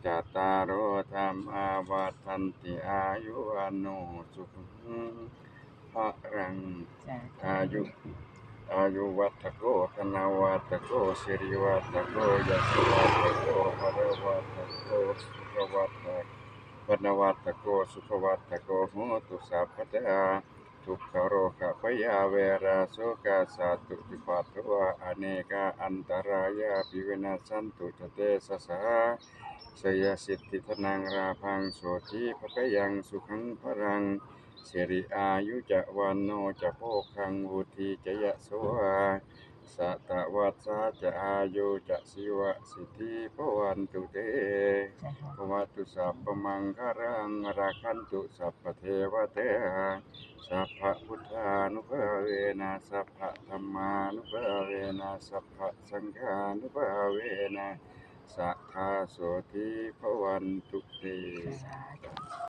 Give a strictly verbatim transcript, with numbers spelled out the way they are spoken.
Cattāro dhammā vaḍḍhanti: āyu vaṇṇo sukhaṃ balaṃ. Āyu, āyuvaḍḍhako dhanavaḍḍhako sirivaḍḍhako yasavaḍḍhako balavaḍḍhako sukhavaḍḍhako vaṇṇavaḍḍhako sukhavaḍḍhako hotu sabbadā. Dukkharogabhayā verā sokā sattu cupaddavā anekā antarāyāpi vinassantu ca tejasā. Jayasiddhi dhanaṃ lābhaṃ sotthi bhāgyaṃ sukhaṃ balaṃ siri āyu ca vaṇṇo ca bhogaṃ vuḍḍhī ca yasavā satavassā ca āyū ca jīvasiddhī bhavantu te. Bhavatu sabbamaṅgalaṃ rakkhantu sabbadevatā sabbabuddhānubhāvena sabbadhammānubhāvena sabbasaṅghānubhāvena sadā sotthī bhavantu te.